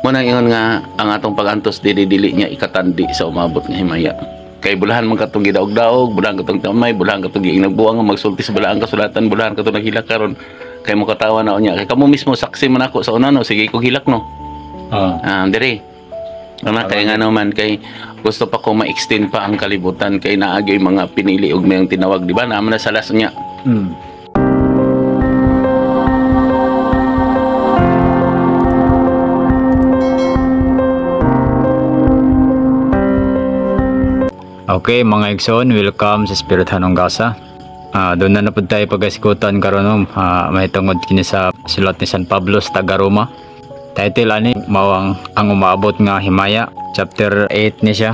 Mo nang ingon nga ang atong pag-antos dili dili niya ikatandi sa umabot nga himaya. Kay bulahan man katong gidaog-daog, bulahan katong tamay, bulahan katong giinagbuang nga magsulti sa balaang kasulatan, bulahan katong naghilak karon kay mo katawa na unya. Kay kamo mismo saksi man ako sa una, no, sige ko hilak, no. Oh. Ah, dire. Ana kay nga naman kay gusto pa ko ma-extend pa ang kalibutan kay naagay mga pinili og mayong tinawag, di ba? Naa man na sa last niya. Okay, mga igsoon, welcome sa Espirituhanong Gasa. Doon na napud tayo pag-eskutan karon, no, may tungod kini sa sulat ni San Pablo sa taga Roma. Title ani mao ang umaabot nga himaya, chapter 8 ni siya.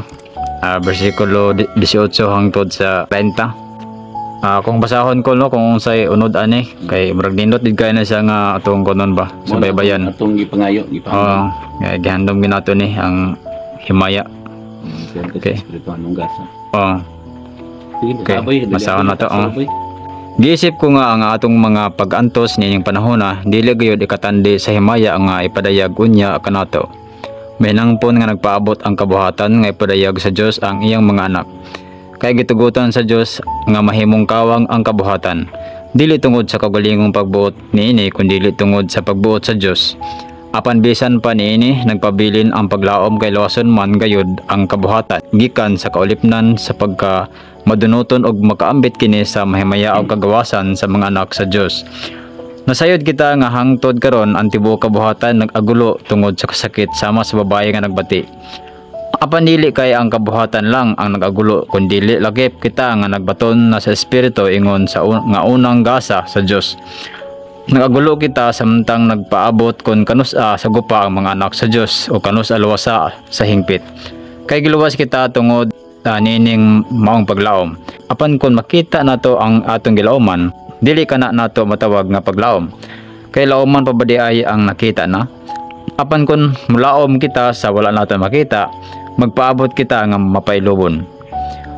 Bersikulo 18 hangtod sa 30. Kung basahon ko, no, kung unsay unod ani kay murag nindot gid kay na siya nga atong kunon ba sa Mo na baybayan. atong gipangayo, gipangayo. Oh, kaya gihandom ginato ni ang himaya. Okay. Okay. Espirituhanong Gasa. Oh. Sige, Okay, saboy, dali masahon na to, ako, oh. saboy. Giisip ko nga ang atong mga pag-antos niining panahona dili gayud ikatandi sa himaya nga ipadayag unya kanato. Mahinangpon nga nagpaabot ang kabuhatan nga ipadayag sa Dios ang iyang mga anak. Kay gitugutan sa Dios nga mahimong kawang ang kabuhatan. Dili tungod sa kaugalingong pagbuot niini kundi tungod sa pagbuot sa Dios. Apan bisan pa niini nagpabilin ang paglaom kay luwason man gayud ang kabuhatan gikan sa kaulipnan sa pagka madunuton og makaambit kini sa mahimaya og kagawasan sa mga anak sa Dios. Nasayod kita nga hangtod karon ang tibuok kabuhatan nag-agulo tungod sa kasakit sama sa babaye nga nagbati. Apan dili kay ang kabuhatan lang ang nag-agulo kundi lakip kita nga nagbaton na sa espiritu ingon sa nga unang gasa sa Dios. Nag-agulo kita samtang nagpaabot kon kanus-a sa gupa ang mga anak sa Dios o kanus-a luwasa sa hingpit. Kay giluwas kita tungod niining maong paglaom. Apan kon makita nato ang atong gilauman, dili kana nato matawag nga paglaom. Kay lauman pa ba di ay ang nakita na? Apan kon mulaom kita sa wala nato makita, magpaabot kita nga mapailubon.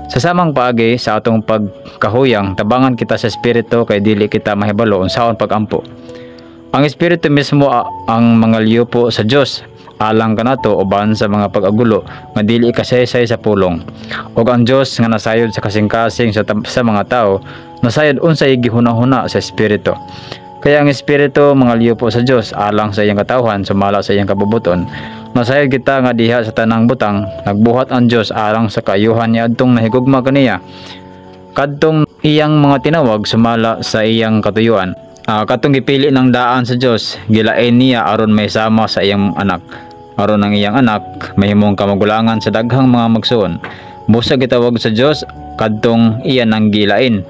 Sa samang paagi sa atong pagkahuyang, tabangan kita sa espiritu kay dili kita mahibalo unsaon pagampo. Ang espiritu mismo ang mga liyupo sa Dios alang kanato uban sa mga pag-agulo nga dili kasaysay sa pulong. Ug ang Dios nga nasayod sa kasing-kasing sa mga tao, nasayod unsay gihuna-huna sa espiritu. Kaya ang espiritu mga liyupo sa Dios alang sa iyang katawhan sumala sa iyang kabubuton. Nasayod kita nga diha sa tanang butang nagbuhat ang Dios alang sa kaayuhan niadtong nahigugma kaniya. Kadtong iyang mga tinawag sumala sa iyang katuyuan. Katong gipili ng daan sa Dios, gilain niya aron may sama sa iyang anak. Aron ang iyang anak mahimong kamagulangan sa daghang mga magsuon. Busa gitawag sa Dios kadtong iya nang gilain.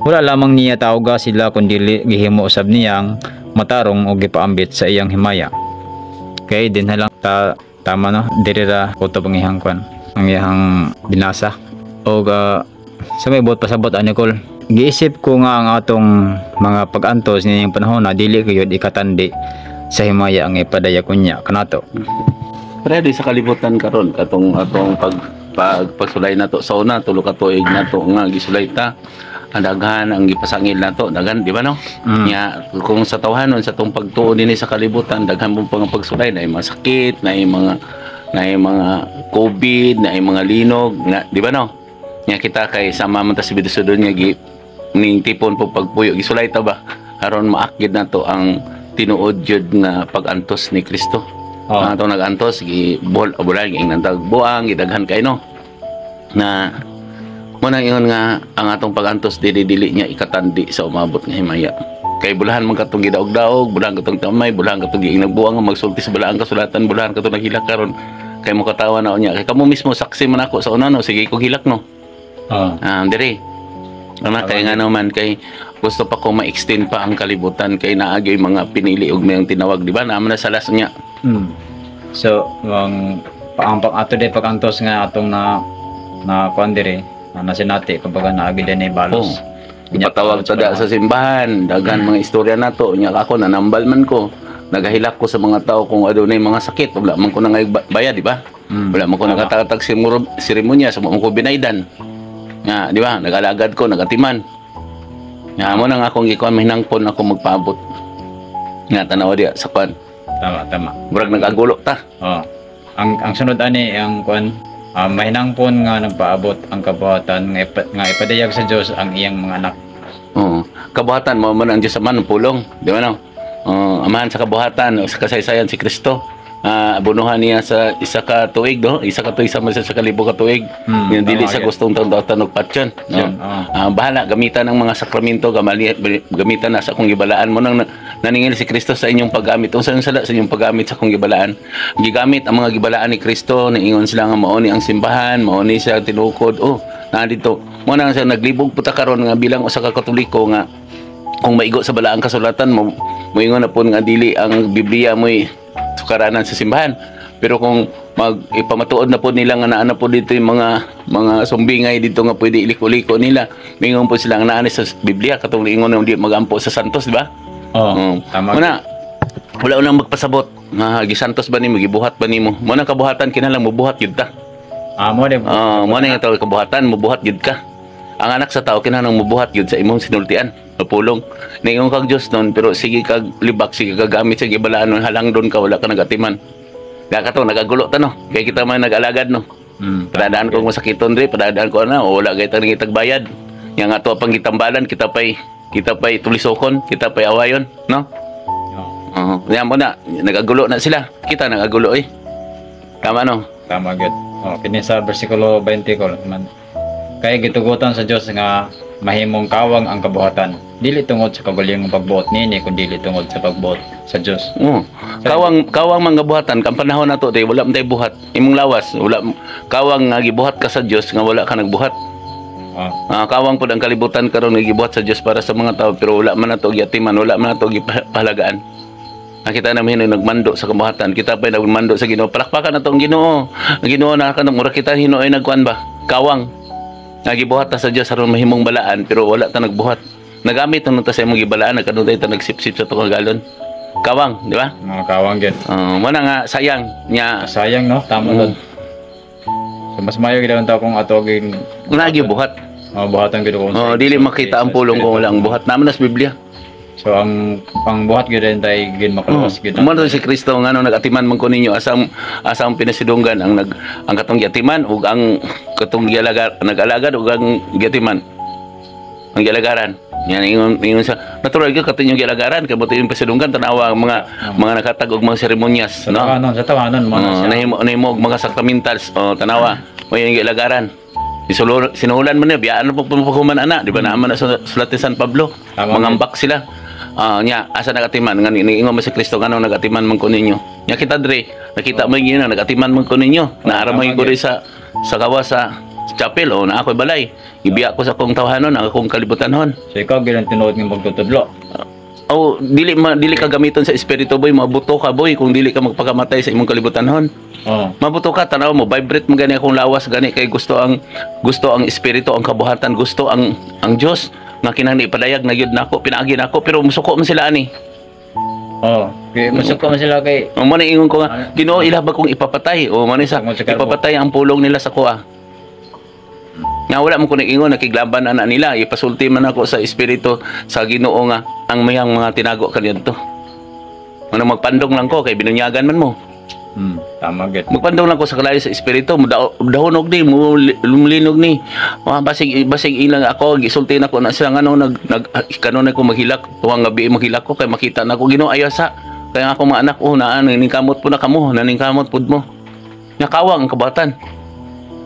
Wala lamang niya tawga sila kundi gihimo usab niyang matarong o gipaambit sa iyang himaya. Okay, din lang ta tama, no, diri ra kutob ang iyang kwan, ang iyang binasa. Og sa may buot pasabot ani Col. Giisip ko nga ang atong mga pag-antos nining panahon na dili gayud ikatandi sa himaya ang ipadayag unya kanato. Ready sa kalibutan karon katong atong pag pag pagsulay nato sa una tulo ka tuig nato nga gisulay ta, ang daghan ang gipasangil nato, daghan, di ba, no? Nya kung sa tawhanon sa tong pagtuo dinhi sa kalibutan, daghan mong pang pagsulay na mga sakit, na mga COVID, na mga linog nga, di ba, no? Nya kita kay sama man ta sa bidusudon nga gi ning tipon po pagpuyo, gisulay ta ba aron maakgid nato ang tinuod jud nga pag-antos ni Kristo. Oh. Ang atong nag-antos gi bol bulan gi nantag buang gidaghan kay, no, na mo nang ingon nga ang atong pag-antos dili dili niya ikatandi sa umabot nga himaya. Kay bulahan man katong gidaog-daog, bulahan katong tamay, bulahan katong giinagbuang nga magsulti sa balaang kasulatan, bulahan katong naghilak karon kay mo katawa na unya. Kay kamo mismo saksi man ako sa una, no, sige ko hilak, no. Oh. Ah, dire. Ana kay nga naman kay gusto pa ko ma-extend pa ang kalibutan kay naagay mga pinili og mayong tinawag, di ba? Naa man na sa last niya. So, ang ang pang ato de pag-antos nga atong na na kuan diri, na nasinati kumbaga naagi din ni balos. Oh. Ipatawag ta da sa simbahan, daghan mga istorya nato. Nya ako nanambal man ko. Nagahilak ko sa mga tao kung adunay mga sakit, wala man ko na ngay bayad, di ba? Wala man ko nakatatag seremonya sa mga ko binaydan. Nga, di ba? Nag-alagad ko, nagatiman. Nga mo nang akong gikuan, mahinangpon ako magpaabot. Nga tanawa diya sa kuan. Tama, tama. Murag nag-agulo ta. Oh. Ang sunod ani ang kuan, mahinangpon nga nagpaabot ang kabuhatan nga ipadayag sa Dios ang iyang mga anak. Oo. Kabuhatan mo man ang Diyos Ama ng pulong, di ba no? Oo, amahan sa kabuhatan o sa kasaysayan si Kristo. Abunuhan niya sa 1 ka tuig, no? 1 ka tuig sama sa 1,000 ka tuig. Yung dili tama sa gyud. Gustong taon og patyon, no? Yun, oh. Bahala gamitan ang mga sakramento, gamitan na sa akong gibalaan mo nang naningil si Kristo sa inyong paggamit. Unsa ang sala sa inyong paggamit sa akong gibalaan? Gigamit ang mga gibalaan ni Kristo, niingon sila nga mao ni ang simbahan, mao ni siya tinukod. Oh, naa dito. Mo na siya naglibog puta karon nga bilang usa ka Katoliko nga kung maigo sa balaang kasulatan mo, moingon na pud nga dili ang Biblia mo'y sukaranan sa simbahan. Pero kung mag ipamatuod na po nila nga naa na po dito yung mga sumbingay dito nga pwede iliko-liko nila, mingon po sila nga naa ni sa Biblia katong ingon nga di magampo sa santos, di ba? Oh, Oo. tama. Muna, wala unang magpasabot nga gisantos ba nimo, gibuhat ba nimo. Mo nang kabuhatan, kinahanglan mobuhat gyud ta. Mo di. Ah, mo na nga tawag kabuhatan, mobuhat gyud ka. Ang anak sa tao kinahanglan mobuhat gyud sa imong sinultian, mapulong. Ningon kag Dios nun, pero sige kag libak, sige kag gamit sa gibalaan nun, halang doon ka, wala ka nagatiman. Kaya ka to, nagagulo ta no. Kaya kita man nag-alagad no. Padadaan ko masakiton dre, padadaan ko na, o wala gay tang bayad. Nga nga to pang gitambalan, kita pa'y tulisokon, kita pa'y awayon, no? Oh, Oo. Yan mo na, nagagulo na sila. Kita nagagulo eh. Tama no? Tama gyud. Oh, kini sa bersikulo 20 ko man. Kay gitugutan sa Dios nga mahimong kawang ang kabuhatan. Dili tungod sa kaugalingong pagbuot niini kun dili tungod sa pagbuot sa Dios. Oo. Kawang kawang mga buhatan kang panahon na to day wala man tay buhat. Imong lawas wala, kawang nga gibuhat ka sa Dios nga wala ka nagbuhat. Oh, Kawang pud ang kalibutan karon nga gibuhat sa Dios para sa mga tao pero wala man nato giatiman, wala man nato gipahalagaan. Nakita namin yung nagmando sa kabuhatan. Kita pa yung nagmando sa Ginoo. Palakpakan na to ang Ginoo. Ang Ginoo na kanang mura kita hinuoy nagkuan ba? Kawang. Nga gibuhat ta sa Dios aron mahimong balaan pero wala ta nagbuhat. Nagamit na ta sa imong gibalaan, nagkanunay ta nagsipsip sa tukang galon. Kawang, di ba? Mga kawang gyud. Muna nga sayang nya. Sayang no, tama mm. So mas mayo gyud ang tao kung ato ging Nagibuhat. Oh, buhatan gyud kung Oh, dili makita ang pulong kung wala ang buhat. Naman na sa Biblia. So ang buhat gyud tay gid makaluwas gyud. Mo si Kristo nga no nagatiman man ko ninyo asang asang pinasidunggan ang nag ang katong giatiman ug ang katong gialagar nag-alagad ug ang giatiman ang gialagaran. Yan ingon ingon sa natural gyud katong yung gialagaran kay buti yung pasidunggan, tanawa ang mga nakatag og mga seremonyas Sa no. tawanon, sa tawanon mo na Oh, siya. nahimo nahimo og mga sakramentals, oh, tanawa mo yung gialagaran. Isulo, sinuhulan man niya, biyaan po paghuman ana, di ba naaman na sa sulat ni San Pablo. Tama. Mangambak sila. Nya asa nagatiman nga niingon man si Kristo nga nagatiman man ko ninyo. Nya kita dre, nakita mo yun nagatiman man ko ninyo. Naara mo Tama ko dre sa gawas sa chapel o na ako'y balay. Ibiya ko sa akong tawhanon, ang akong kalibutanhon. So ikaw gyud ang tinuod nga magtutudlo. O dili ma, dili ka gamiton sa espiritu, boy, mabuto ka, boy, kung dili ka magpakamatay sa imong kalibutanhon. Mabuto ka, tanaw mo, vibrate mo gani akong lawas gani kay gusto ang espiritu, ang kabuhatan, gusto ang Dios nga kinahanglan ipadayag na gyud nako, pinaagi nako pero musuko man sila ani. Oh, kay musuko man sila kay O mo na ingon ko nga, Ginoo, ila ba kong ipapatay? O mo na sa Tungod sa karbo. ipapatay ang pulong nila sa kuha. Nga wala mo ko ingon nakiglaban ana nila, ipasulti man ako sa espiritu sa Ginoo nga ang mayang mga tinago kaniadto. Ano magpandong lang ko kay binunyagan man mo. Tama gyud. Magpandong lang ko sa kalayo sa espiritu, dahonog ni, lumlinog ni. Mga basig basig ilang ako gisulti na ko na sila ngano nag nag kanunay ko maghilak tuwang gabi, maghilak ko kay makita na ko Ginoo ayaw sa kaya ako mga anak oh naan ningkamot po na kamo, naningkamot pud mo. Nakawang ang kabatan.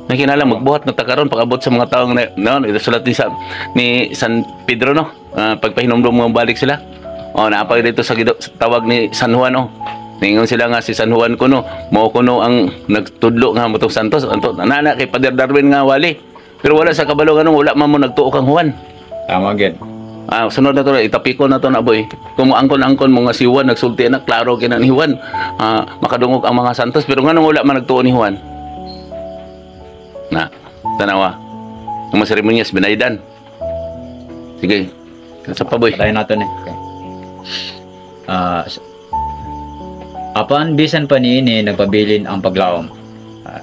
Nakinala magbuhat na takaron pag-abot sa mga taong na, no, ito sulat ni sa ni San Pedro no, pagpahinomdom mga balik sila. Oh, naapag dito sa tawag ni San Juan oh. Ningon sila nga si San Juan kuno, mao kuno ang nagtudlo nga motong santos anto nana kay Father Darwin nga wali. Pero wala sa kabalo ganun, wala man mo nagtuo kang Juan. Tama gyud. Sunod na to, itapi ko na to na, boy. Kung angkon-angkon mo nga si Juan nagsulti na klaro kina ni Juan. Makadungog ang mga santos pero nganong wala man nagtuo ni Juan? Na, tanawa. Ang mga seremonyas binaydan. Sige. Sa pa, boy. Patayin nato ni. Okay. Apan bisan pa niini nagpabilin ang paglaom.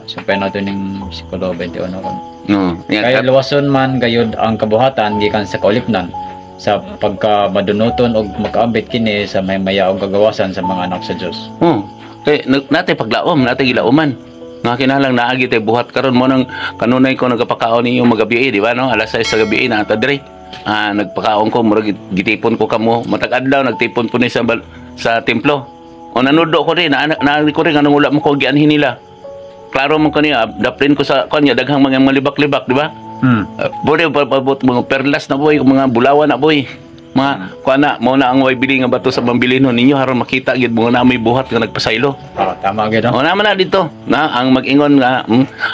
Sumpay nato ning bersikulo 21 kon. No. Yan, Kay luwason man gayud ang kabuhatan gikan sa kaulipnan. Sa pagka madunuton og makaambit kini sa may-mayaong kagawasan sa mga anak sa Dios. Oh. Kay natay paglaom, natay gilauman. Nga kinahanglan naagi tay buhat karon mo nang kanunay ko nagapakaon ninyo magabi, di ba, no? Alas 6 sa gabi na ta diri. Ah, nagpakaon ko, murag gitipon ko kamo. Matag adlaw nagtipon po ni sa templo. O nanudo ko rin, na ko rin anong wala mo ko gianhin nila. Klaro man ko niya, daplin ko sa kanya daghang mga malibak-libak, di ba? Boy, pabot mga perlas na, boy, mga bulawan na, boy. Mga kuan na, mao na ang way bili nga bato sa pambilin ninyo aron makita gid mo na may buhat nga nagpasaylo. Ah, tama gyud, no? O naman na dito na ang mag-ingon nga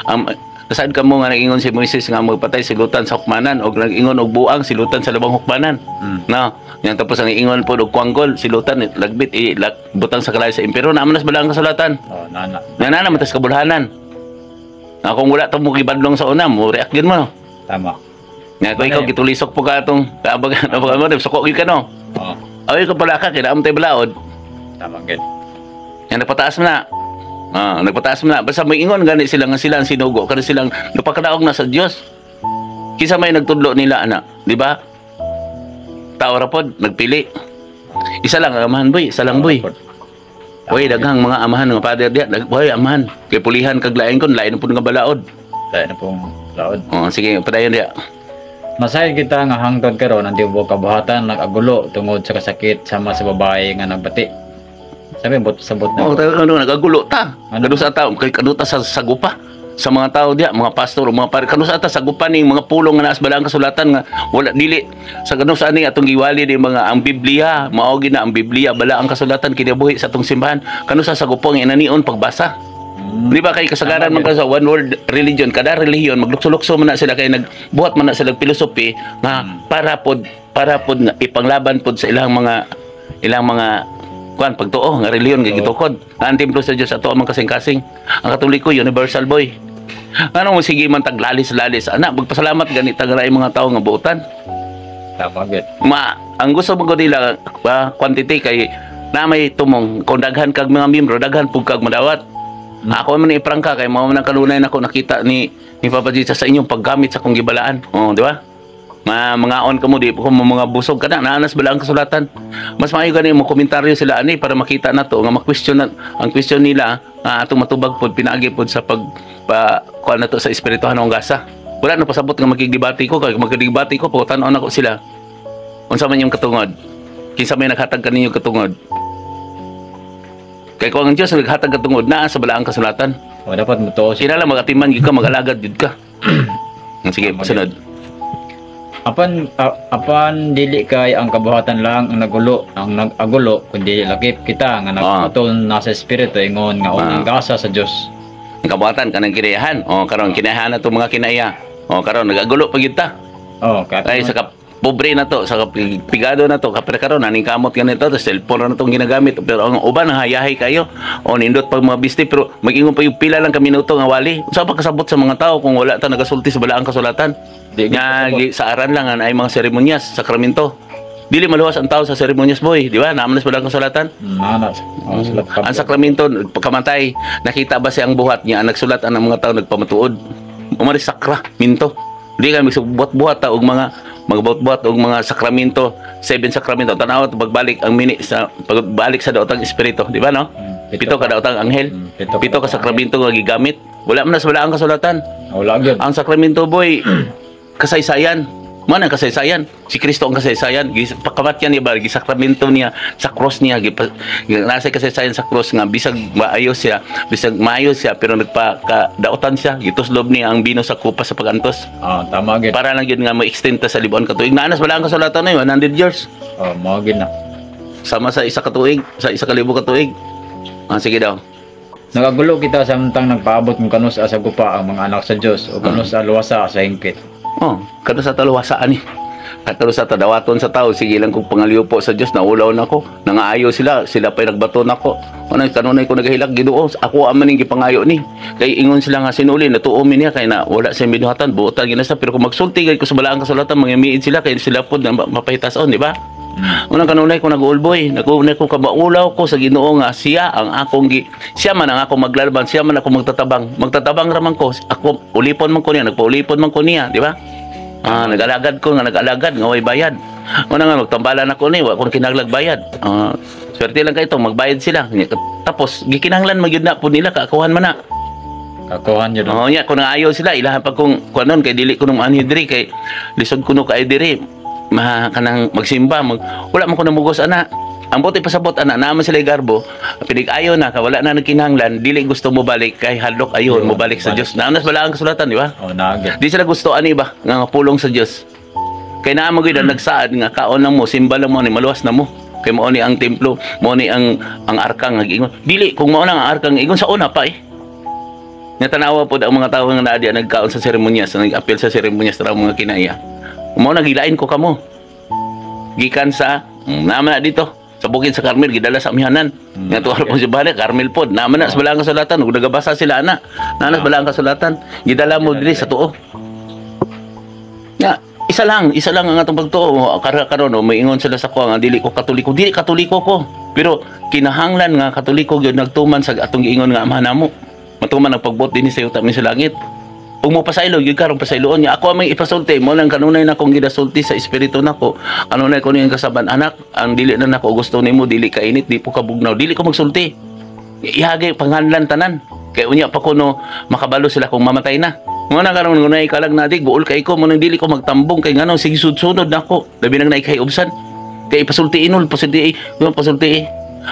ang kasad ka mo nga nag-ingon si Moises nga magpatay silutan sa hukmanan og nag-ingon og buang silutan sa labang hukmanan. No, yan tapos ang ingon po og kwanggol silutan lagbit i butang sa kalayo sa impero naman nas balang kasulatan. Oh, nana. Na na naman tas kabulhanan. Na kung wala to mo gibadlong sa una mo react gyud mo. Tama. Nga kung ikaw Ano yun? Gitulisok po ka atong kaabag mo suko gyud ka, no. Oh, Ay ko pala ka kailangan tay balaod. Tama gyud. Yan nagpataas mo na. Ah, nagpataas mo na. Basta may ingon gani sila nga sila ang sinugo kada silang napakadaog na sa Dios. Kinsa may nagtudlo nila ana, di ba? Tao ra pod nagpili. Isa lang ang amahan, boy, isa lang, boy. Boy, daghang mga amahan nga father diya, boy, amahan. Kay pulihan kag lain kon, lain pud nga balaod. Lain na pong laod. Oh, sige, padayon diya. Masayod kita nga hangtod karon ang tibuok kabuhatan nag-agulo tungod sa kasakit sama sa babae nga nagbati. Sabi bot sabot na. Oh, tayo ano nagagulo ta. Ano? Kanu sa tao, kay kanu ta sa sagupa sa mga tao diya, mga pastor, mga pare, kanu sa ta sagupa ning mga pulong nga naas balang kasulatan nga wala dili sa kanu sa ani atong giwali ni mga ang Biblia, mao gina ang Biblia bala ang kasulatan kinabuhi sa atong simbahan. Kanu sa sagupa nga inanion pagbasa. Di ba kay kasagaran man ka sa one world religion, kada relihiyon maglukso-lukso man na sila kay nagbuhat man na sila philosophy nga para pod nga ipanglaban pod sa ilang mga kuan pagtuo nga relihiyon nga gitukod. Nga ang templo sa Dios ato ang kasing-kasing. Ang Katoliko universal, boy. Ano mo sige man taglalis-lalis ana, magpasalamat gani tagaray mga tao nga buotan. Tama gyud. Ma ang gusto mo ko nila quantity kay na may tumong kung daghan kag mga miyembro, daghan pug kag madawat. Ako man iprangka kay mao man ang kanunay nako nakita ni Papa Jesus sa inyong paggamit sa akong gibalaan. Oh, di ba? Ma mga on kamo di ko mga busog kana naanas bala ang kasulatan. Mas maayo gani mo komentaryo sila ani para makita nato nga ma-question na, ang question nila nga atong matubag pod pinaagi pod sa pag pa kuan nato sa espirituhanong gasa. Wala na pasabot nga magigdebate ko kay magdebate ko tan-on nako sila. Unsa man yung katungod? Kinsa may naghatag kaninyo katungod? Kay kung ang Dios ang naghatag katungod naa sa balaang kasulatan. O dapat mo tuo siya. Kinahanglan mag-atiman gyud ka, mag-alagad gyud ka. Sige, sunod. Apan dili kay ang kabuhatan lang ang nagulo, ang nag-agulo kundi lakip kita nga nagpatol na sa espiritu ingon nga unang gasa sa Dios. Ang kabuhatan kanang kinayahan. O karon kinayahan na itong mga kinaya. O karon nagagulo pa gyud ta. Oh, kaya Ay sa kap pobre na to, sa pigado na to, kapre karon aning kamot ganito, to cellphone na itong ginagamit. Pero ang uban ang hayahay kayo. O nindot pag mga biste pero mag-ingon pa yung pila lang ka minuto nga wali. Unsa pa kasabot sa mga tao kung wala ta nagasulti sa balaang kasulatan? Di Nga sa aran lang ang ay mga seremonyas, sakramento. Dili maluwas ang tao sa seremonyas, boy, di ba? Naaman na sa balaang kasulatan. Nana. Oh, sulat pa. Ang sakramento, pagkamatay, nakita ba siya ang buhat niya, ang nagsulat ang mga tao nagpamatuod. Umari sakramento. Di kami buhat-buhat ta og mga magbuhat-buhat og mga sakramento, seven sakramento. Tanaw pagbalik ang mini sa pagbalik sa daotang espiritu, di ba, no? Pito ka daotang anghel. Pito, Pito ka sakramento nga gigamit. Wala man na sa balaang kasulatan. Wala gyud. Ang sakramento, boy, kasaysayan. Man ang kasaysayan. Si Kristo ang kasaysayan. Pagkamatyan niya ba, gisakramento niya sa cross niya. Nasa kasaysayan sa cross nga bisag maayo siya pero nagpakadaotan siya. Gituslob niya ang bino sa kupa sa pagantos. Ah, tama gyud. Para lang yun nga mo-extend ta sa libuan katuig. Naanas wala ang kasulatan na yun, 100 years. Oh, mao gyud na. Sama sa 1 ka tuig, sa 1,000 ka tuig. Ah, sige daw. Nagagulo kita samtang nagpaabot kung kanus sa gupa ang mga anak sa Dios o kanus sa luwasa sa hingpit. Oh, kano sa taluwasaan ni. Kano sa tadawaton sa tao, sige lang kung pangaliw po sa Dios, naulaw na ko. Nangaayo sila, sila pa'y nagbato nako. Ano, kanunay ko nagahilak, Ginoo, ako aman ning gipangayo ni. Kay ingon sila nga sinuli, natuo mi niya kay na wala siya binuhatan, buotan gina siya. Pero kung magsulti kay ko sa balaang kasulatan, mangyamiid sila kay sila pod na mapahitason, di ba? Unang kanunay ko nag-ulboy, nag-unay ko kabaulaw ko sa Ginoo nga siya ang akong siya man ang akong maglalaban, siya man ako magtatabang. Magtatabang ra man ko, ako ulipon man ko niya, nagpaulipon man ko niya, di ba? Ah, nag-alagad ko nga nag-alagad nga way bayad. Una nga magtambalan ako ni, wa ko kinahanglan bayad. Ah, swerte lang kay to magbayad sila. Tapos gikinahanglan magyud na po nila kaakuhan man na. Kakuhan yun. Oo, nya kung naayo sila ilahan pa kung kuanon kay dili ko nung anhi diri kay lisod kuno kay diri ma kanang magsimba mag, wala man ko namugos ana. Ang buti pasabot ana naa man sila garbo, pinig-ayo na ka wala na nagkinahanglan, dili gusto mo balik kay hadlok ayon mo balik sa Dios. Naa nas bala ang kasulatan, di ba? Oh, naagit. Di sila gusto ani ba nga pulong sa Dios. Kay naa mo gyud ang nagsaad nga kaon lang mo, simba lang mo ni maluwas na mo. Kay mao ni ang templo, mao ni ang arka nga giingon. Dili kung mao na ang arka nga ingon sa una pa eh. Nga tanawa pod ang mga tawo nga naa diya nagkaon sa seremonyas, nag-apil sa seremonyas tra mga kinaiya. Mao na gilain ko kamo. Gikan sa naman na dito sa bukid sa Carmel gidala sa amihanan. Nga tuwa po si Bale, Carmel pod. Naman na sa balang kasulatan ug nagabasa sila ana. Naa na sa balang kasulatan, gidala mo diri sa tuo. Nga isa lang ang atong pagtuo. Karon oh, may ingon sila sa kuha nga dili ko Katoliko, dili Katoliko ko. Pero kinahanglan nga Katoliko gyud nagtuman sa atong giingon nga Amahan namo. Matuman ang pagbuot dinhi sa yuta mi sa langit. Ug mo pasaylo gyud karon pasayloon niya. Ako ang may ipasulti mo lang kanunay na akong gidasulti sa espiritu nako. Kanunay ko niyang kasaban, anak, ang dili na nako gusto nimo, dili ka init, di po ka bugnaw, dili ko magsulti. Ihagay panghanlan tanan. Kay unya pa kuno makabalo sila kung mamatay na. Mo na karon ngunay kalag na di guol kay ko mo nang dili ko magtambong kay ngano sige sud-sunod nako. Labi nang naikay ubsan. Kay ipasulti inol, pasulti, pasulti.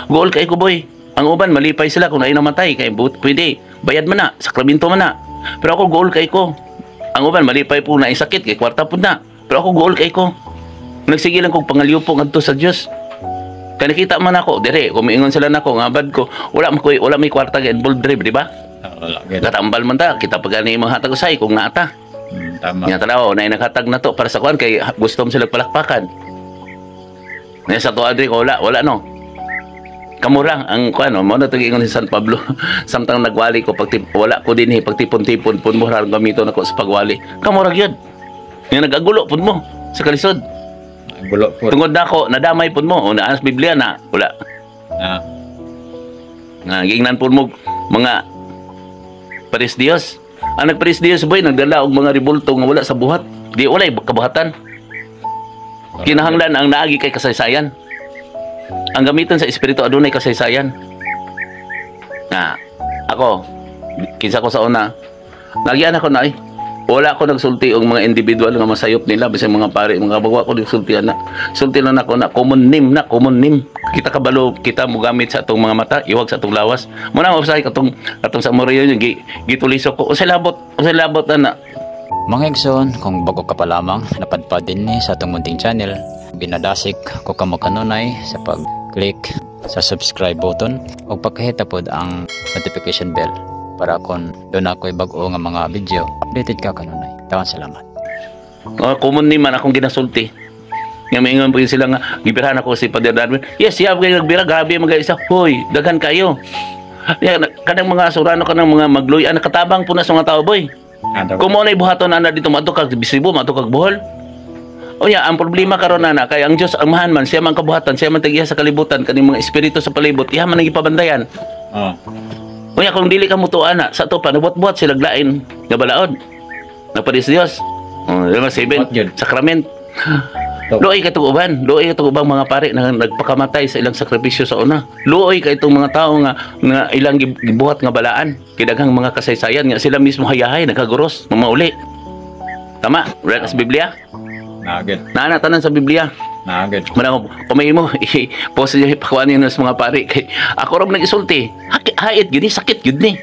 Guol kay ko, boy. Ang uban malipay sila kung naay namatay kay but pwede bayad man na, sakramento man na. Pero ako guol kay ko. Ang uban malipay po na sakit kay kwarta pud na. Pero ako guol kay ko. Nagsige lang kog pangalyupo ngadto sa Dios. Kay nakita man ako dire, kung miingon sila nako nga bad ko, wala man ko wala may kwarta ga involved dire, di ba? Wala gid. Katambal man ta, kita pa gani imong hatag usay kung naata. Tama. Nga tanaw, na naghatag na to para sa kuan kay gusto mo sila palakpakan. Nga sa tuwa diri ko wala, wala no. Kamura ang kuan no, mao na to giingon si San Pablo. Samtang nagwali ko pagtip, wala ko dinhi pagtipon-tipon pun mo ang gamito nako sa pagwali. Kamura gyud. Nga nagagulo pud mo sa kalisod. Gulo po. Tungod nako nadamay pud mo, una sa Biblia na wala. Ah, Nga giingnan pud mo mga paris Dios. Ang nagparis Dios boy nagdala og mga ribulto nga wala sa buhat. Di walay kabuhatan. Kinahanglan ang naagi kay kasaysayan. Ang gamiton sa espiritu adunay kasaysayan. Na ako kinsa ko sa una, nagian ako na eh. Wala ko nagsulti og mga individual nga masayop nila bisan mga pare, mga bagwa ko nagsulti na. Sulti lang nako na common name na common name. Kita kabalo kita mogamit sa atong mga mata, iwag sa atong lawas. Muna mo katong katong sa Morio yung gituliso ko. Unsay labot ana? Mga igsoon, kung bago ka pa lamang napadpad din ni sa atong munting channel, binadasik ko kamo kanunay sa pag-click sa subscribe button ug pagkahita pod ang notification bell para kon doon ako'y bag-o nga mga video, updated ka kanunay. Tawan salamat. Oh, common name man akong ginasulti. Nga maingon po sila nga gibirahan ako si Father Darwin. Yes, siya kay nagbira grabe mga isa. Hoy, daghan kayo. Ya, kanang mga surano kanang mga magluy-an nakatabang po na sa mga tao, boy. Kung mo na ibuhaton ana dito madto kag Cebu, madto kag Bohol. O ya, ang problema karon ana kay ang Dios amahan man siya man kabuhatan, siya man tag-iya sa kalibutan kaning mga espiritu sa palibot, iya man ang gipabantayan. Oh. Unya kung dili ka mutuo ana, sa to pa nabuhat-buhat sila lain nga balaod. Naparis Dios. Oh, di ba seven sakrament. Luoy kay itong uban, luoy kay itong ubang mga pare na nagpakamatay sa ilang sakripisyo sa una. Luoy kay itong mga tao nga nga ilang gibuhat nga balaan, kay daghang mga kasaysayan nga sila mismo hayahay nagkaguros, mamauli. Tama, wala sa Biblia. Naagit. Naana tanan sa Biblia. Naagit. Manang kumay mo i-post niyo ipakuan niyo sa mga pare kay ako ra nag-isulti. Hait gyud ni, sakit gyud ni.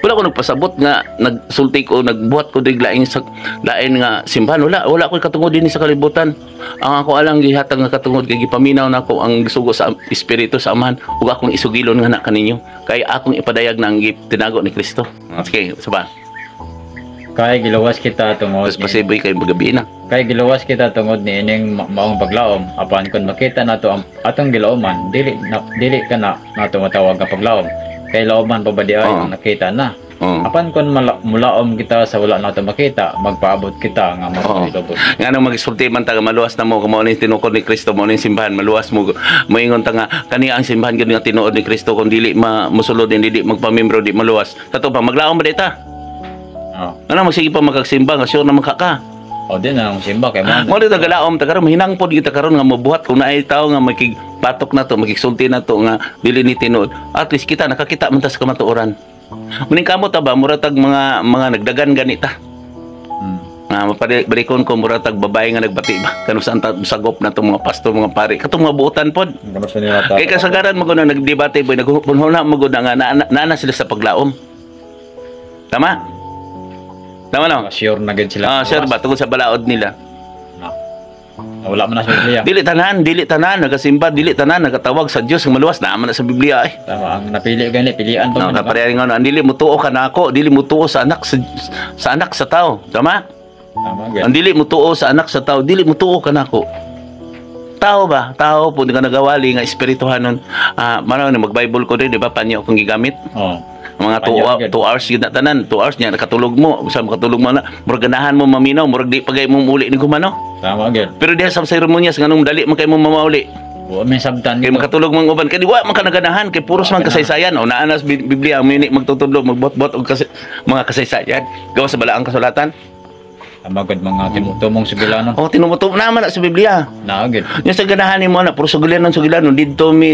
Wala ko nagpasabot nga nagsulti ko nagbuhat ko dig laing sa lain nga simbahan, wala wala ko katungod dinhi sa kalibutan. Ang ako alang gihatag nga katungod kay gipaminaw nako ang gisugo sa espiritu sa Amahan ug akong isugilon nga na kaninyo kay akong ipadayag na ang tinago ni Kristo. Okay, saba. Kay giluwas kita tungod Mas pasiboy kay magabi na. Kay giluwas kita tungod ni ining maong paglaom apan kon makita nato ang atong gilauman dili na, dili kana nato matawag nga paglaom kay lauman pa ba di ay ang nakita na. Apan kon mulaom kita sa wala nato makita, magpaabot kita nga mapahilobot. Nga nang magisulti man ta nga maluwas na mo kung mao ni tinukod ni Kristo, mao ni simbahan, maluwas mo, moingon ta nga kani ang simbahan gud nga tinuod ni Kristo kung dili ma mosulod dili magpamembro di maluwas. Kato pa maglaom ba ta? Oo. Ano magsige pa magkagsimba nga sure na makaka. O di na ang simba kay man. Mo dito galaom ta karon, mahinangpod kita karon nga mabuhat kung naay tawo nga makigpatok na to, makigsulti na to nga dili ni tinuod. At least kita nakakita man ta sa kamatuoran. Muning kamot ta ba, mura tag mga nagdagan ganita. Nga mapabalikon ko, mura tag babae nga nagbati ba kanu saan ta sagop na tong mga pastor, mga pari, katong mga buotan pod. Kano sa nila ta. Kay kasagaran mo na nagdebate, boy, nagpunhuna mo gud nga na sila sa paglaom. Tama? Tama, no? Sure na gid sila. Ah, sure ba tungod sa balaod nila? Na. Wala man na sa Biblia. Dili tanan nagasimba, dili tanan nagatawag sa Dios nga maluwas, naa man na sa Biblia eh. Tama, ang napili gani pilian pa No, man. kapareha nga no, ang dili mutuo ka nako, dili mutuo sa anak sa tao. Tama? Tama gid. Ang dili mutuo sa anak sa tao, dili mutuo ka nako. Tao ba? Tao po nga nagawali nga espirituhanon. Ah, manaw na mag-Bible ko din, di ba? Panyo akong gigamit. Oh. Mga 2 Panyo gyud. 2 hours yun na tanan, 2 hours niya nakatulog mo, sa makatulog mo na, murag ganahan mo maminaw, murag di pagay mo muli ni gumano. Tama gid. Pero diha sa seremonyas nganong dali man kay mo mamauli? Wa may sabtan Kay dito. makatulog mang uban kay di wa man ka naganahan kay puros man kasaysayan o naa na sa Biblia ang mini magtutudlo, magbuot-buot og kasi, mga kasaysayan gawa sa balaang kasulatan. Tama gid, mga tumong sugilano. O tinumutuo naman na sa Biblia. Na gid. Yung sa ganahan nimo na puro sugilanon sugilanon didto mi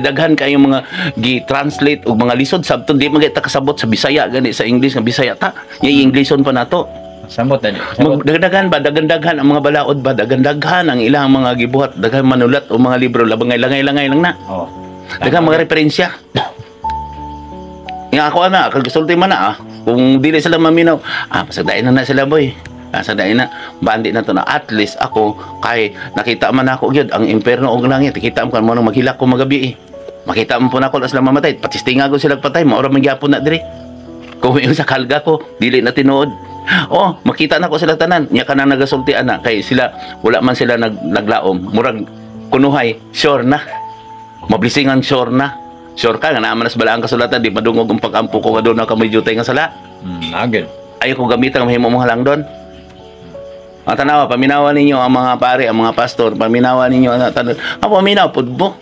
daghan kayo mga gi-translate og mga lisod sabton di man ta kasabot sa Bisaya gani, sa English nga Bisaya ta nya Englisson pa nato. Samot na. Samot. Daghan ba, daghan ang mga balaod ba, daghan ang ilang mga gibuhat, daghan manulat o mga libro, labang langay-langay lang na. Oh. Daghan mga referensya. Nga ako ana, kag gisulti man na ah. Kung dili sila maminaw, pasagdain na na sila, boy. Ah, sagdain na, bandi na to na. At least ako kay nakita man ako gyud ang impierno og langit. Kita mo kan mo nang maghilak ko magabi eh. Makita mo po na ako na sila mamatay. Patistinga ko sila patay, maura man gyapon na diri. Kung yung sa kalga ko, dili na tinuod. Oh, makita na ko sila tanan. Nya kanang nagasulti ana kay sila wala man sila naglaom. Murag kunuhay, sure na. Mablisingan, sure na. Sure ka nga naa man sa balaang kasulatan, di madungog ang pag-ampo ko nga doon na ka may jutay nga sala. Na gid. Ayaw ko gamitan ang mahimo mong halang doon. Ang tanawa, paminawa ninyo ang mga pare, ang mga pastor, paminawa ninyo ang tanan. Ang paminaw pud mo.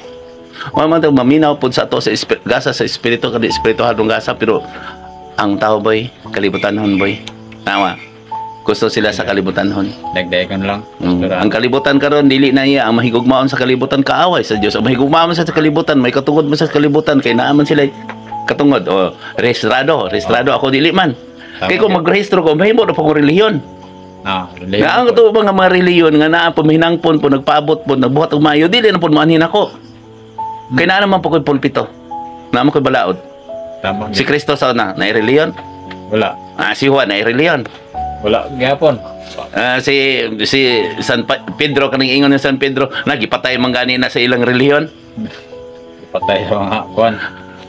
Wa man to maminaw pud sa to sa gasa sa espiritu kadi espirituhanong gasa, pero ang tao, boy, kalibutanhon, boy. Tama. Gusto sila sa kalibutanhon. Dagdagan lang. Ang kalibutan karon dili na iya ang mahigugmaon sa kalibutan kaaway sa Dios. Ang mahigugmaon sa kalibutan may katungod man sa kalibutan kay naa man sila katungod o rehistrado, rehistrado ako dili man. Tama Kay kung gyud. magrehistro ko, mahimo na po kong relihiyon. Ah, Nga ang kato ba nga mga relihiyon nga naa po mahinangpon po, nagpaabot po, nagbuhat og maayo, dili na po maanhin ako. Kay naa naman po ko'y pulpito. Naa man ko'y balaod. Tama Si gid. Kristo sa una, na relihiyon. Wala. Ah, si Juan na relihiyon. Wala gyapon. Ah, si si San Pedro, kaning ingon ni San Pedro, nagipatay man gani na sa ilang relihiyon. Patay sa mga kuan.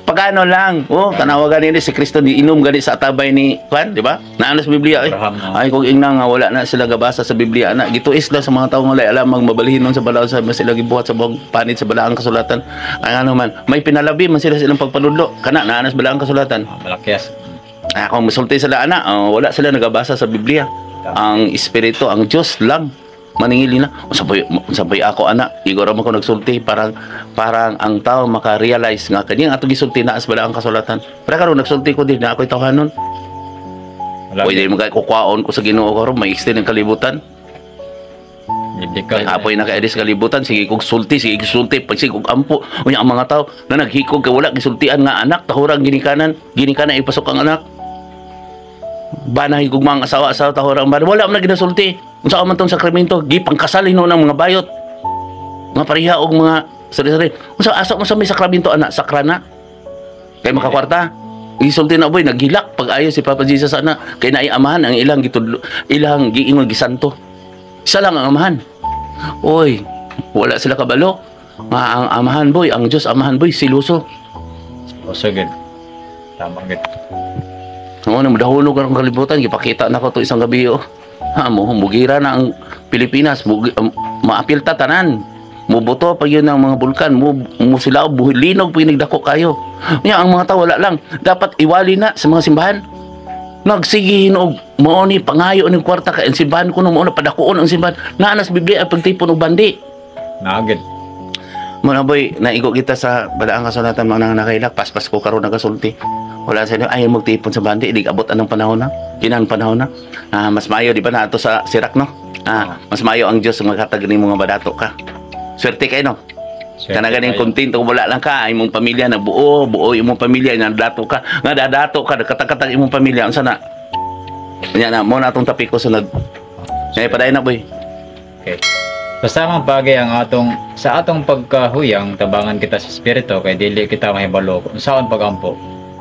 Pagano lang, oh, tanawa gani ni si Kristo ni inom gani sa atabay ni Juan, di ba? Naano sa Biblia eh. Abraham, no? Ay kung ingna nga wala na sila gabasa sa Biblia na gituis lang sa mga tawo nga walay alam magmabalhin nun sa balaod sa sila gibuhat sa buong panid sa balaang kasulatan. Ay ano man, may pinalabi man sila sa ilang pagpanudlo. Kana naa na sa balaang kasulatan. Ah, Malakias. Ah, kung musulti sila ana, oh, wala sila nagabasa sa Biblia. Ang espiritu, ang Diyos lang maningili na. Unsa bay ako ana, igor man ko nagsulti parang parang ang tao maka-realize nga kanyang atong gisulti na as balaang kasulatan. Pero karon nagsulti ko din na ako'y tawhanon. Wala. Pwede mo kay kukuhaon ko sa Ginoo karon may extend ang kalibutan. Biblical. Kay apoy na kay sa kalibutan, sige kog sulti, sige kog sulti, pag sige kog ampo. Unya ang mga tao na naghikog kay wala gisultian nga anak, tahurang ginikanan, ginikanan ipasok ang anak. Bana higog mga asawa asawa tahurang bana, wala man na ginasulti. Unsa man tong sakramento, gipangkasal hinuon ang mga bayot. Mga pareha og mga sari-sari. Unsa asa mo sa may sakramento ana, sakrana? Kay makakwarta. Gisulti na, boy, naghilak pag ayo si Papa Jesus ana kay naay amahan ang ilang gitudlo, ilang giingon gisanto. Isa lang ang amahan. Oy, wala sila kabalo. Nga ang amahan, boy, ang Diyos amahan, boy, siluso. Oso gid. Tama gid. Oo, na madahunog ang kalibutan, gipakita na ko to isang gabi oh. Ha, mo mugira na ang Pilipinas, maapil ta tanan. Mubuto pa yun ang mga bulkan, mo mo sila linog pa yun nagdako kayo. Nya ang mga tao wala lang. Dapat iwali na sa mga simbahan. Nagsige og mao ni pangayo ning kwarta kay ang simbahan ko no mao na padakuon ang simbahan. Naa na sa Biblia ang pagtipon og bandi. Na gid. Muna, boy, naigo kita sa balaang kasulatan, mga nakailak, paspas ko karon nagasulti. Wala sa inyo, ayaw magtipon sa bandi, di abot anong panahon na. Kinang panahon na. Mas maayo, di ba, na ato sa Sirak, no? Mas maayo ang Dios maghatag nimo nga badato ka. Swerte kay, no? Swerte Kana ganing kayo. Kontento kung wala lang ka, imong pamilya na buo, buo imong pamilya na dato ka, nga dadato ka, katag-katag imong pamilya, unsa na? Nya na mo na atong tapiko sunod. Ngay padayon na, boy. Okay. Sa samang bagay, ang atong sa atong pagkahuyang, tabangan kita sa espiritu kay dili kita mahibalo kung unsaon pagampo.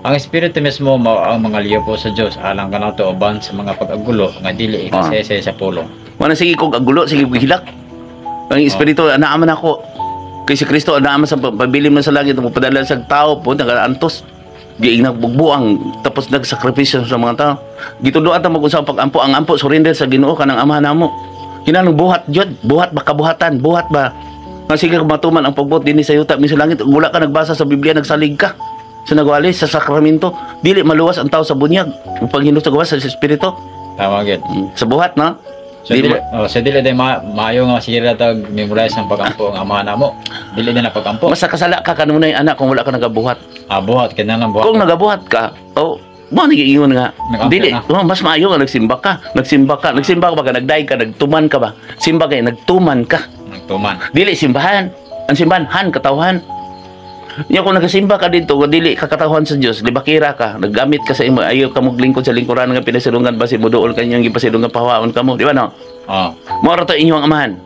Ang espiritu mismo mao ang mga liyopo sa Dios alang kanato uban sa mga pag-agulo nga dili ikasese sa pulong. Wala, sige kog agulo, sige kog hilak. Ang espiritu anaa man ako. Kay si Kristo anaa man sa pabilin man sa langit, mo padala sa tao po nagaantos. Giing nagbugbuang tapos nagsakripisyo sa mga tao. Gituduan ta mag-unsa ang pag-ampo, ang ampo surrender sa Ginoo kanang Amahan namo. Kinahanglan buhat jud, buhat ba kabuhatan, buhat ba? Nga sige kung matuman ang pagbuot dinhi sa yuta sa langit, wala ka nagbasa sa Biblia, nagsalig ka sa nagwali sa sakramento, dili maluwas ang tao sa bunyag. Ug paghindos sa gawas sa espiritu. Tama gyud. Sa buhat, no? So Di dili oh, so dili day maayo nga sige ra tag memorize ang pagampo ang Amahan namo. Dili na pagampo. Mas nakasala ka kanunay, anak, kung wala ka nagabuhat. Buhat kinahanglan buhat. Kung nagabuhat ka, oh, mo nagiingon nga. Nag-ampo Dili, na. oh, mas maayo nga nagsimba ka. Nagsimba ka, nagsimba ka ba ka, nagdaig ka, nagtuman ka ba? Simba kay nagtuman ka. Nagtuman. Dili simbahan. Ang simbahan, han, katawhan. Nya kung nagasimba ka dito, kung dili ka katawhan sa Dios, libakira ka, naggamit ka sa imo, ayaw ka moglingkod sa lingkuran nga pinasilungan ba si moduol kanyang gipasilungan pahawaon ka mo, di ba, no? Oh. Mao ra to inyong amahan.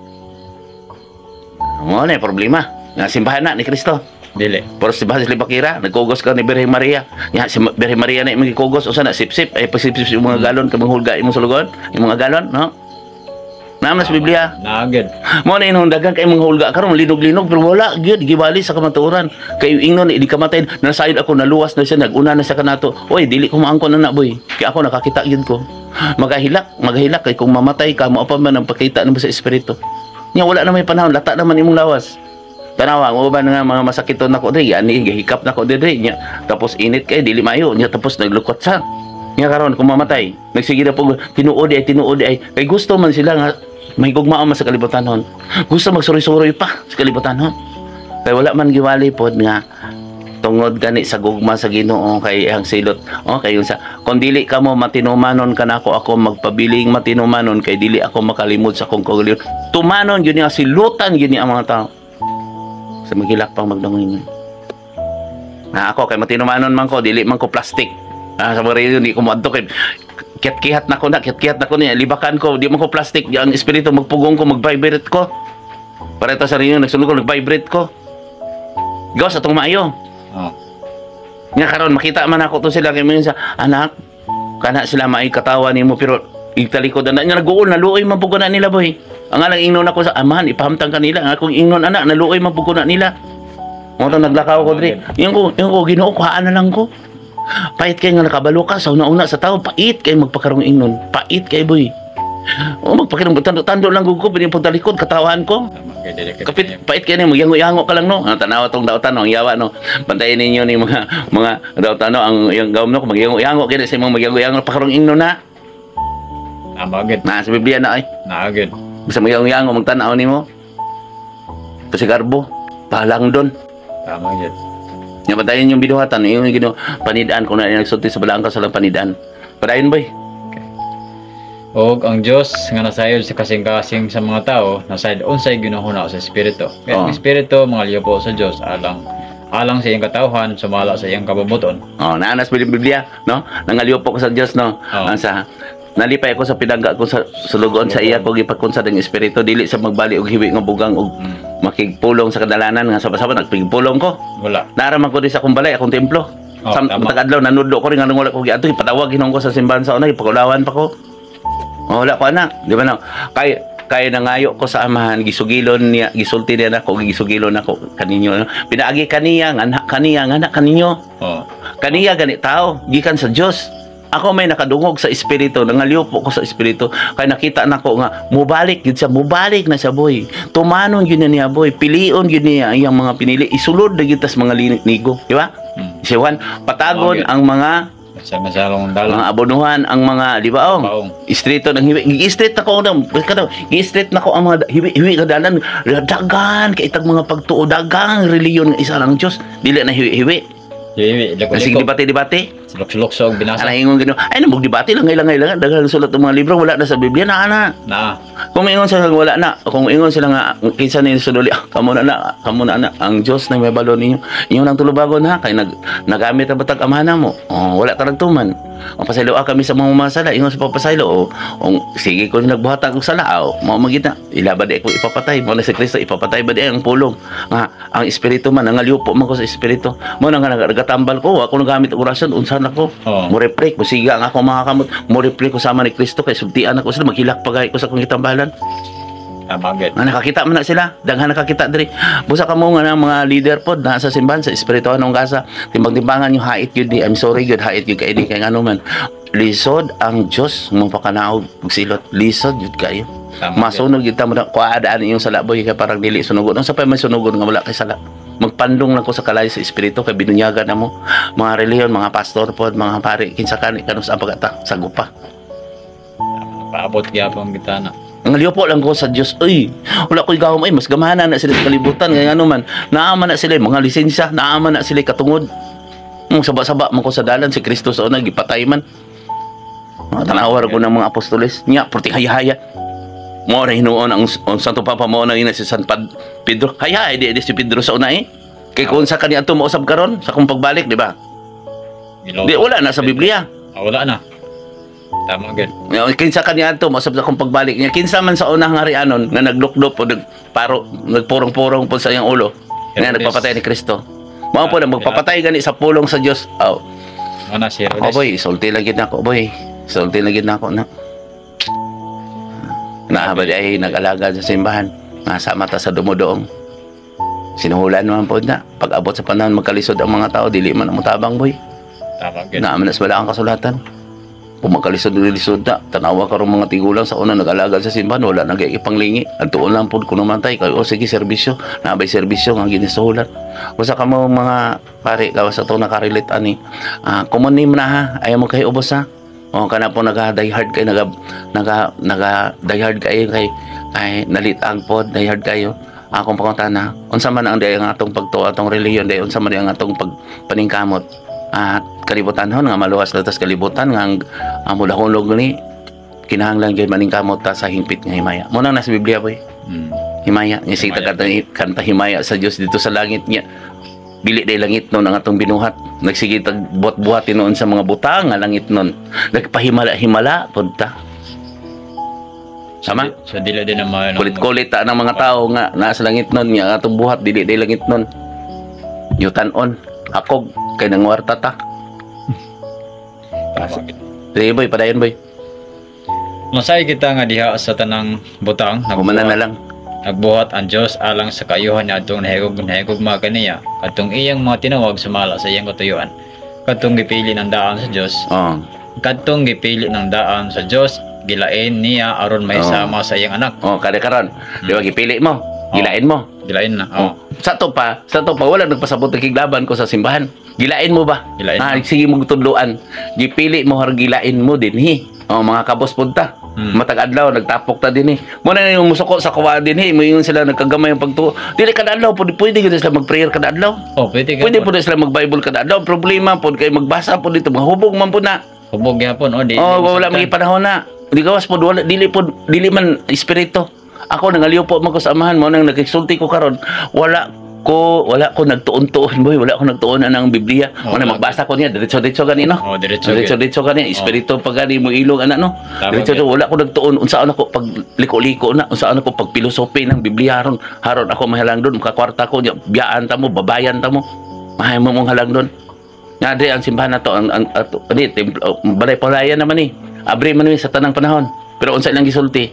Mo na yung problema. Nga simbahan na ni Kristo. Dili. Pero simbahan sa libakira, nagkugos ka ni Birhen Maria. Nya si Birhen Maria na imong gikugos, usa na sip-sip, ay pasip-sip yung mga galon ka manghulga imong sulugon, yung mga galon, no? Naam na sa Biblia. Naa gyud. Mo na inong dagan kay mga hulga karon linog-linog pero wala gyud giwali sa kamatuoran. Kay ingnon di kamatay nasayod ako, naluwas na siya, naguna na siya kanato. Oy, dili ko maangkon na boy. Kay ako nakakita gyud ko. Magahilak, magahilak kay kung mamatay ka mo pa man ang pakita nimo sa espiritu. Nya wala na may panahon, lata naman imong lawas. Tanawa, mo ba nga mga masakiton nako diri, ani gihikap nako diri nya. Tapos init kay dili maayo nya, tapos naglukot sa. Nya karon kung mamatay, nagsige na po tinuod ay tinuod ay kay gusto man sila nga may gugmao man sa kalibutan hon. Gusto magsuroy-suroy pa sa kalibutan hon. Kay wala man giwali pod nga tungod gani sa gugma sa Ginoo kay ang silot. Oh, kay sa kung dili ka mo matinumanon kanako, ako magpabiling matinumanon kay dili ako makalimod sa akong kaugalingon. Tumanon gyud niya, silutan gyud niya ang mga tao. Sa magilak pang magdangin. Na ako kay matinumanon man ko, dili man ko plastic. Sa mga reliyon, di ko moadto kay kiat-kihat na ko na, kiat-kihat na ko niya, libakan ko, di man ko plastic, ang espiritu magpugong ko, mag-vibrate ko. Para ito sa reliyon, nagsunod ko, nag-vibrate ko. Gawas atong maayo. Oh. Nga karon makita man ako to sila kay mga sa anak kana sila maay katawa nimo pero igtalikod na nga naguol, naluoy man pud ko na nila, boy. Ang alang ingnon ako sa Amahan, ipahamtang kanila ang akong ingnon anak, naluoy man pud ko na nila. Mo to naglakaw ko diri. Yung ko Ginoo, kuhaan na lang ko. Pait kay nga nakabalo ka sa una-una sa tao, pait kay magpakarong ingnon. Pait kay, boy. O magpakirong tando-tando lang gud ko pini pagtalikod katawan ko. Tama kay dili kay. Kapit pait kay ni magyango-yango ka lang, no. Ang tanawa tong dautan, no, ang yawa, no. Bantayan ninyo ni mga dautan, no, ang yung gawom, no, magyango-yango kini sa imong magyango-yango pakarong ingnon na. Tama gyud. Na sa Biblia na ay. Naa gyud. Basta magyango-yango magtan-aw nimo. Pasigarbo, palang don. Tama gyud. Nya bantayan yung binuhatan, yung Ginoo panidaan kung na nagsulti sa balaan ka sa lang panidaan. Padayon, boy. Og ang Dios nga nasayod sa kasing-kasing sa mga tao, nasayod unsay ginahuna sa espiritu. Kaya ang espiritu mga liyo po sa Dios alang alang sa iyang katawhan sumala sa iyang kabubuton. Oh, naanas ba yung Biblia, no? Nangaliw po ko sa Dios, no? Oo. Ang sa nalipay ako sa pinangga ko sa sulugon sa iya ko gipagkonsa ng espiritu dili sa magbali og hiwi nga bugang og makigpulong sa kadalanan nga saba-saba nagpigpulong ko. Wala. Naraman ko di sa akong balay, akong templo. Oh, Sa tama. matag adlaw nanudlo ko rin nga wala ko giadto, ipatawag hinon ko sa simbahan sa una, ipakulawan pa ko. Oh, wala ko anak, di ba, no? Kay kay nangayo ko sa Amahan, gisugilon niya, gisulti niya nako, gisugilon nako kaninyo. No? Pinaagi kaniya, anak kaniya, anak kaninyo. Oh. Kaniya gani tao, gikan sa Dios. Ako may nakadungog sa espiritu, nangaliw po ko sa espiritu kay nakita nako nga mubalik gyud siya, mubalik na siya, boy. Tumanon gyud na niya, boy, pilion gyud niya ang iyang mga pinili, isulod na gyud tas mga ligo, di ba? Si Juan, patagon ang mga Sa masalong dalan. mga abonuhan, ang mga, di ba, oh? Baong. Istrito ng hiwi. Gi-street na ko ang kada gi-street na ko ang mga hiwi hiwi kadalan. Dagan kay itag mga pagtuo, dagang reliyon nga isa lang Dios, dili na hiwi-hiwi. Dili Kasi liko. Debate-debate. Sulok-sulok binasa. Ana ingon gino. Ay nabog debate lang lang lang daghang sulat ng mga libro, wala na sa Biblia na ana. Na. Kung ingon sila nga wala na, kung ingon sila nga kinsa ni sululi, ah, kamo na na ang Dios na may balo ninyo. Inyo nang tulubagon ha kay nagamit ang batag amana mo. Oh, wala ta nagtuman. O pasaylo kami sa mga masala, ingon sa pagpasaylo o oh, sige ko nagbuhat og sala, oh, mao man gid na. Ila ba di ko ipapatay? Mao na si Kristo ipapatay ba di ang pulong? Nga ang espiritu man nangaliupo man ko sa espiritu. Mao na nga nagatambal ko, ako nagamit og orasyon, unsa na ko? Oh. Mo reflect, musiga ang ako mga kamot, mo reflect ko sama ni Kristo kay sultian ako sila, maghilak pagay ko sa akong gitambalan. Tama gid. Nga nakakita man na sila, daghan nakakita diri. Busa kamo nga ng mga leader pod na sa simbahan sa espirituhan ng gasa, timbang-timbangan yung hait yun di. I'm sorry gyud, hait yun kay di kay ngano man. Lisod ang Dios mo pakanaog ug silot. Lisod yun kayo. Tama gid. Masunog gyud ta mo na kuadaan inyong sala, boy, kay parang dili sunugon. Unsa pa man sunugon nga wala kay sala? Magpandong lang ko sa kalayo sa espiritu kay binunyagan na mo mga relihiyon, mga pastor pod, mga pari, kinsa kani kanus ang pagata sa gupa. Paabot gyapon kita na. Ang liyo lang ko sa Dios, uy, wala ko'y gahom, ay, mas gamana na sila sa kalibutan, kaya ano man, naaman na sila, mga lisensya, naaman na sila katungod. Saba-saba man ko sa dalan, si Kristo sa una, gipatay man. Mga tanawar ko ng mga apostoles, niya, purti haya-haya. Mo na hinuon ang Santo Papa, mo na ina si San Pedro. Haya, di, di si Pedro sa una eh. Kay kung sa kaniya ito mausab karon sa kung pagbalik, di ba? Di, wala na sa Biblia. Ah, wala na. Tama gid. Nga, kinsa kaniya ato mausab sa akong pagbalik niya, kinsa man sa unang harianon nga naglukdop o nagparo, nagpurong-purong po sa iyang ulo nga Herodes. nagpapatay ni Kristo. Mao po na magpapatay gani sa pulong sa Dios. Oh, Mao na si Herodes. ako boy, sulti lang gid nako, boy. Sulti lang gid nako na. Naa ba di ay nag-alaga sa simbahan nga sa mata sa dumudoong. Sinuhulan man po na. Pag abot sa panahon magkalisod ang mga tao, dili man ang mutabang, boy. Tama gid. Naaman na sa wala ang kasulatan. Kung magkalisod-lisod na, tanawa ka mga tigulang sa una nag-alaga sa simbahan, wala nang ipanglingi. Adtuon lang po kung namatay, kayo, oh, sige, serbisyo. Nabay serbisyo nga ginisuhulan. Basta ka mo mga pare, gawas sa to nakarelate ani. Ah, kumunim na ha, ayaw mo kayo ubos ha. O kana po naga die hard kay naga naga naga die hard kayo kay kay nalitag pod, die hard kayo. Akong pangutana, unsa man ang day ang atong pagtuo, atong relihiyon day, unsa man ang atong pagpaningkamot at kalibutan hon nga maluwas na tas kalibutan nga ang mulahulog ni kinahanglan gyud maningkamot ta sa hingpit nga himaya. Mo nang nasa Biblia, boy. Himaya nga sige Himaya. kanta, kanta himaya sa Dios dito sa langit niya. Dili day langit nun ang atong binuhat. Nagsige tag buhat-buhat tinuon sa mga butang nga langit nun. Nagpahimala-himala pud ta. Sama? So dili din naman Kulit-kulit ta ng mga tao nga nasa langit nun nga atong buhat dili day langit nun. Yutan-on, akog kay nangwarta ta. Tama gid. Sige boy, padayon, boy. Masay kita nga diha sa tanang butang Humana na lang. Nagbuhat ang Dios alang sa kaayuhan niadtong nahigugma kaniya, kadtong iyang mga tinawag sumala sa iyang katuyuan. Kadtong gipili ng daan sa Dios, kadtong gipili ng daan sa Dios, gilain niya aron mahisama sa iyang anak. Oh, kada karon. Di ba gipili mo? Gilain mo. Gilain na. Oh. Sa to pa wala nagpasabot ng kiglaban ko sa simbahan. Gilain mo ba? Gilain Ah, mo. sige mo tudloan. Gipili mo har gilain mo dinhi. Oh, mga kabos pud ta. Matag adlaw nagtapok ta dinhi. Mo na yung musuko sa kuwa dinhi, moingon sila nagkagamay ang pagtuo. Dili kada adlaw pud pwede gud sila mag-prayer kada adlaw. Oh, pwede ka. Pwede pud sila mag-Bible kada adlaw. Problema pud kay magbasa pud dito, mahubog man pud na. Hubog gyapon oh di. Oh, di wala masaktan. may panahon na. Di gawas pod wala dili pod dili man espiritu. Ako nangaliw po man ko sa amahan mo nang nagsulti ko karon. Wala ko nagtuon-tuon, boy, wala ko nagtuon ang Biblia. Oh, Mo na wala. magbasa ko niya diretso-diretso gani no. Oh, diretso. Gyud. Diretso-diretso gani espiritu pa gani mo ilong ana no. Tama Diretso gyud. wala ko nagtuon unsaon ako pag liko-liko na, unsaon ako pag filosofi ng Biblia haron haron ako mahalang doon makakwarta ko nya biyaan ta mo, babayan ta mo. Mahay mo mong halang doon. Nga di ang simbahan na to ang ato ani templo, oh, balay palayan naman ni. Abre man ni sa tanang panahon. Pero unsa ilang gisulti?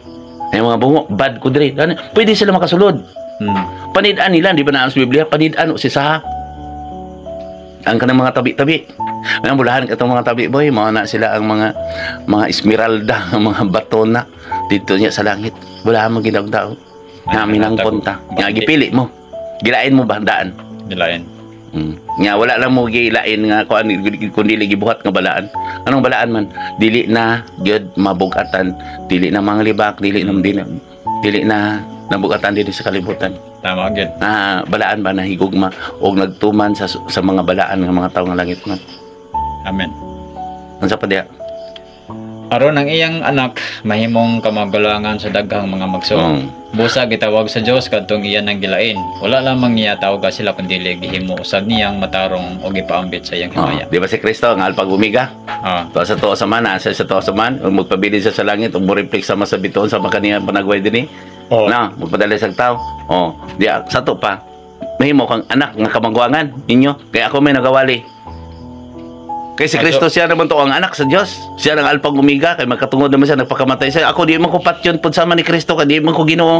Ay mga bungo, bad ko diri. Gani, pwede sila makasulod. Panid-an nila, di ba na sa Biblia? Panid-an o si Saha. Ang kanang mga tabi-tabi. May bulahan katong mga tabi, boy, mao na sila ang mga esmeralda, ang mga bato na dito niya sa langit. Bulahan mo ginag tao. Namin ang punta. Nga gipili mo. Gilain mo ba daan? Gilain. Nga wala lang mo gilain nga kuan kun dili gibuhat nga balaan. Anong balaan man? Dili na gyud mabugatan, dili na manglibak, dili na dili, dili na Nabugatan dinhi sa kalibutan. Tama gyud. Na balaan ba na higugma og nagtuman sa mga balaan nga mga tawo nga langit man. Amen. Unsa pa diha? Aron ang iyang anak mahimong kamagulangan sa daghang mga magsuon. Busa gitawag sa Dios kadtong iya nang gilain. Wala lamang niya tawga sila kundi gihimo usab niyang matarong og ipaambit sa iyang himaya. Di ba si Kristo ang alpha ug omega? Ah. Tuwa sa tuwa sa man, asa sa tuwa sa man, ug magpabilin siya sa langit, ug mo-reflect sama sa bituon sa makaniya panagway dinhi. Na, magpadala sa tao. Oh, di sa to pa. Mahimo kang anak nga kamagwangan ninyo. Kaya ako may nagawali. Kay si Kristo siya naman to ang anak sa Dios. Siya ang alpha ug omega kay magkatungod naman siya, nagpakamatay siya. Ako di man ko patyon pud sama ni Kristo kay di man ko Ginoo.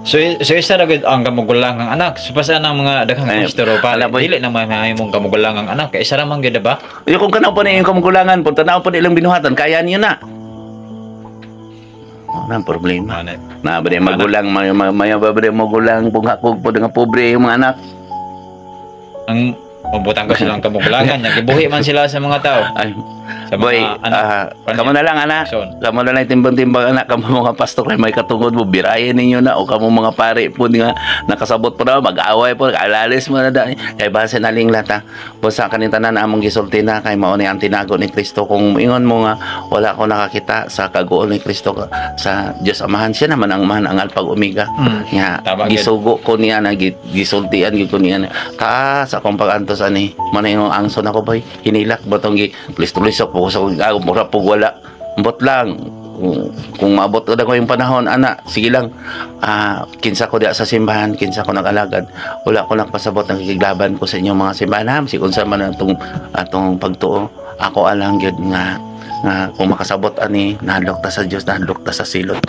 So isa ra gyud ang kamagulangang anak. So basta ang mga daghang Ay, pastor pa ala, boy. dili na mahimong kamagulangang anak. Kay isa ra man gyud ba? Yung kung kanaw pa na yung kamagulangan, punta na pa ilang binuhatan, kaya niyo na. Wala ang problema. Ano? Na ba di magulang, may ba di magulang, bunghakog po nga pobre yung mga anak. Ang mabutang ko silang kamagulangan, nagibuhi man sila sa mga tao. Ay, Sa mga boy, anak. Kamo na lang anak. Son. Kamo na lang timbang-timbang anak, kamo mga pastor kay may katungod mo, birayin ninyo na o kamo mga pare po nga nakasabot po na, mag-away po, alalis mo na da. Kay base na ling lata. Basta kaning tanan among gisulti na kay mao ni ang tinago ni Kristo. Kung ingon mo nga wala ko nakakita sa kaguol ni Kristo sa Dios Amahan, siya naman ang Amahan, ang Alpha ug Omega. Nga Tama, gid. Gisugo ko niya na gisultian gyud ko niya na taas akong pag-antos ani man yung angson ako, boy, hinilak ba tong gi listok po ko sa akong mura po wala ambot lang kung maabot na ko yung panahon ana, sige lang. Kinsa ko diya sa simbahan, kinsa ko nag-alagad, wala ko nagpasabot ng kikiglaban ko sa inyong mga simbahan ha, si unsa man atong atong pagtuo. Ako alang gyud nga kung makasabot ani, nahadlok ta sa Dios, nahadlok ta sa silot.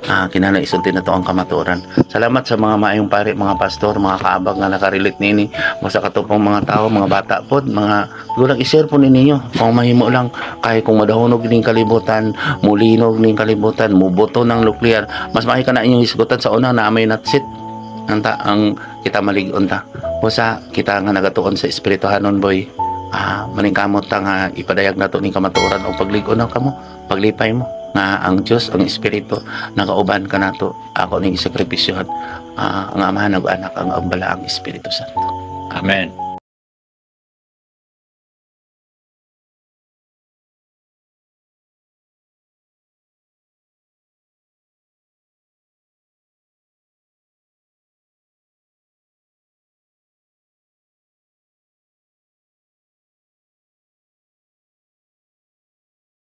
Kinahanglan isulti na to ang kamatuoran. Salamat sa mga maayong pari, mga pastor, mga kaabag nga nakarelate nini, basta katupong mga tao, mga bata pod, mga gulang, i-share po ninyo kung mahimo lang. Kay kung madahunog ning kalibutan, mulinog ning kalibutan, muboto ng nuklear, mas maayo ka na inyong hisgutan sa una na may natsit anta ang kita malig-on ta. Busa kita nga nagatuon sa espirituhanon, boy, maningkamot ta nga ipadayag nato ning kamatuoran o paglig-on na kamo, paglipay mo nga ang Dios ang Espiritu nakauban ka nato. Ako ning sakripisyohan, ang Amahan ug Anak ang Balaang Espiritu Santo. Amen.